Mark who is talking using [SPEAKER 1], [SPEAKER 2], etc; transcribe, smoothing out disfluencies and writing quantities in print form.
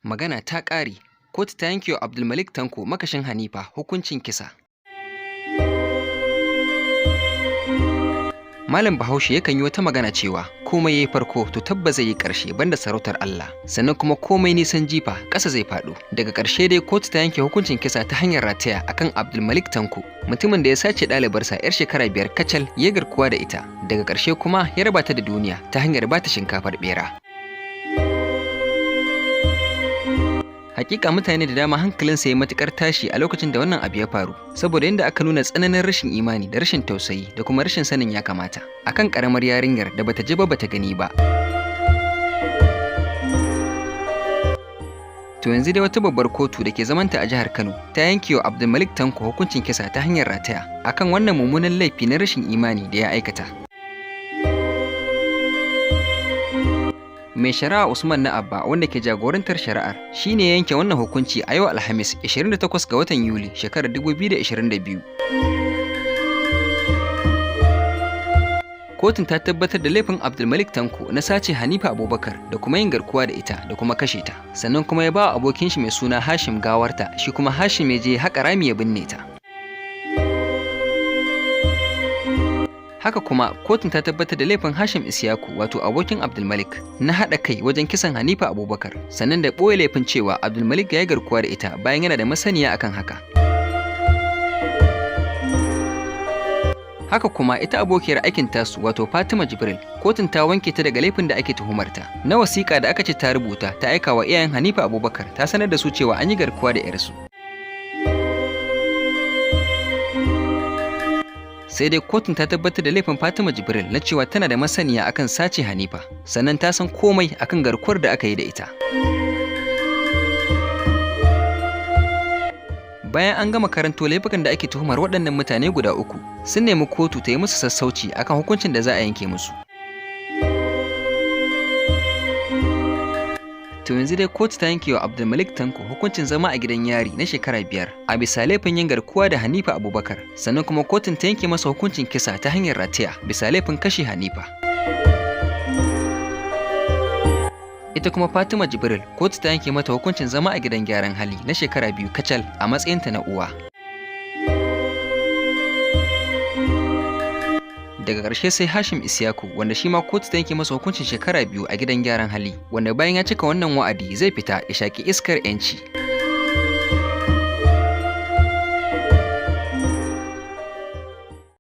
[SPEAKER 1] Magana ta ƙare, kotu ta yanke wa Abdulmalik Tanko makashin Hanifa hukuncin kisa. Malam Bahaushe yakan yi wata magana cewa komai yayi farko to tabbas zai yi ƙarshe banda sarautar Allah, sannan kuma komai nisan jifa ƙasa zai faɗo. Daga ƙarshe dai kotu ta yanke hukuncin kisa ta hanyar rataya akan Abdulmalik Tanko, mutumin da ya sace ɗalibarsa 'yar shekara 5 kacal ya garkuwa da ita, daga ƙarshe kuma ya raba ta da duniya ta hanyar bata shinkafar ɓera. Hakika mutane da dama hankalinsa ya matukar tashi a lokacin da wannan abu ya faru, saboda yadda aka nuna tsananin rashin imani da rashin tausayi da kuma rashin sanin ya kamata akan karamar yarinyar da bata ji ba bata gani ba. To yanzu dai wata babbar kotu da ke zamanta a jihar Kano ta yanke wa Abdulmalik Tanko hukuncin kisa ta hanyar rataya akan wannan mummunan laifi na rashin imani da ya aikata. Mai shari'a Usman na Abba wanda ke jagorantar shari'ar shi ne ya yanke wannan hukunci a yau Alhamis 28 ga watan Yuli shekarar 2022. Kotun ta tabbatar da laifin Abdulmalik Tanko na sace Hanifa Abubakar da kuma yin garkuwa da ita da kuma kashe ta. Sannan kuma ya ba wa abokin shi mai suna Hashim gawarta, shi kuma Hashim ya je haƙa rami ya binne ta. Haka kuma kotun ta tabbatar da laifin Hashim Isiyaku wato abokin Abdulmalik na haɗa kai wajen kisan Hanifa Abubakar, sannan da ɓoye laifin cewa Abdulmalik ya yi garkuwa da ita bayan yana da masaniya akan haka. Haka kuma ita abokiyar aikin tasu wato Fatima Jibril, kotun ta wanke ta daga laifin da ake tuhumarta na wasiƙa da aka ce ta rubuta ta aika wa iyayen Hanifa Abubakar ta sanar da su cewa an yi garkuwa da 'yarsu. Sai dai kotun ta tabbatar da laifin Fatima Jibril na cewa tana da masaniya akan sace Hanifa, sannan ta san komai akan garkuwar da aka yi da ita. Bayan an gama karanto laifukan da ake tuhumar waɗannan mutane guda uku, sun nemi kotu ta yi musu sassauci akan hukuncin da za a yanke musu. To yanzu dai kotu ta yanke wa Abdulmalik Tanko hukuncin zama a gidan yari na shekara 5 a bisa laifin yin garkuwa da Hanifa Abubakar, sannan kuma kotun ta yanke masa hukuncin kisa ta hanyar rataya bisa laifin kashe Hanifa. Ita kuma Fatima Jibril kotu ta yanke mata hukuncin zama a gidan gyaran hali na shekara 2 kacal a matsayinta na uwa. Daga ƙarshe sai Hashim Isiyaku wanda shi ma kotu ta yanke masa hukuncin shekara 2 a gidan gyaran hali, wanda bayan ya cika wannan wa'adi zai fita ya shaƙi iskar 'yanci.